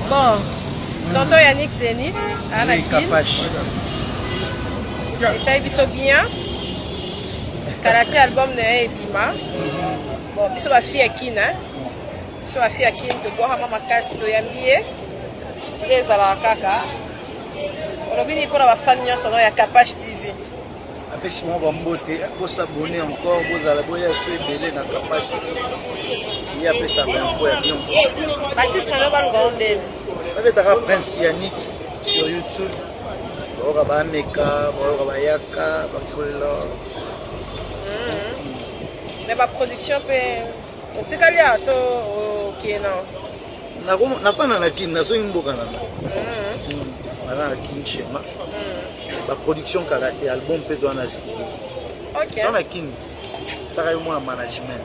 Bon, tonton Yannick Zenith, ana Oui, kin. Kapash. Esali biso bien. Kala te album na ye ebima. Bon, biso ba fille ya kin, hein. Biso ba fille ya kin tobwakama makasi toyambi ye. Nde ezalaka kaka. Olobi nini mpona bafan nyonso no ya Kapash TV? Apesi bango bambote, bosabone encore, bozala boya so ebele na Kapash TV. Ye apesaka info ya bien. Batitre no baluka ngo ndeni. Babetaka Prince Yannick sur YouTube. Bayoka bameka, bayoka bayaka, bafolela. Mais baproduction mpe otikali awa to okee na Nafanda na Kin, nazongi mboka na nga. Naza na Kin schéma. Baproduction kala te, album mpe toza na studio. Toza na Kin, taka yo mwana management.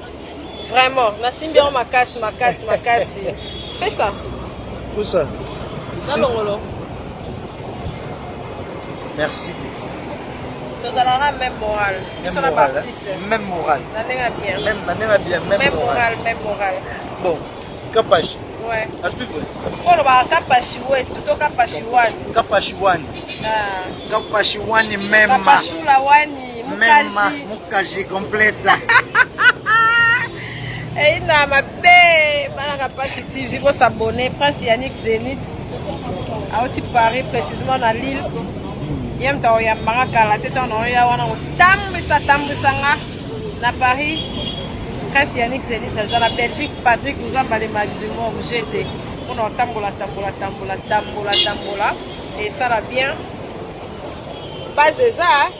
Vraiment, nasimbi yango makasi makasi makasi. Pesa. Kusa. Nalongolo. Merci. Tozalaka même moral. Biso na baartiste. Même moral. Na ndenge ya bien. Même na ndenge ya bien, même Même moral, même moral. Bon, Kapash. Ouais. À suivre. Kolobaka Kapashi wetu to Kapashi wani. Kapashi wani. Ah. Kapashi wani mema. Kapashula wani. Mema Mukaji. mukaji complète. Eyina mabe bana Kapashi TV bosabone. Prince Yannick Zenith auti Paris, précisément na Lille. Ye moto akoyambanga kala te ntango naoya wana kotambwisa tambwisa nga na Paris. Prince Yannick Zenith aza na Belgique. Patrick Uzamba le maximum gt mpona kotambola tambola tambola tambola tambola esala bien. Base eza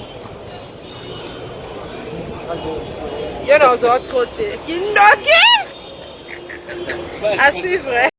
yo na ozwa trop te kindoki. À suivre.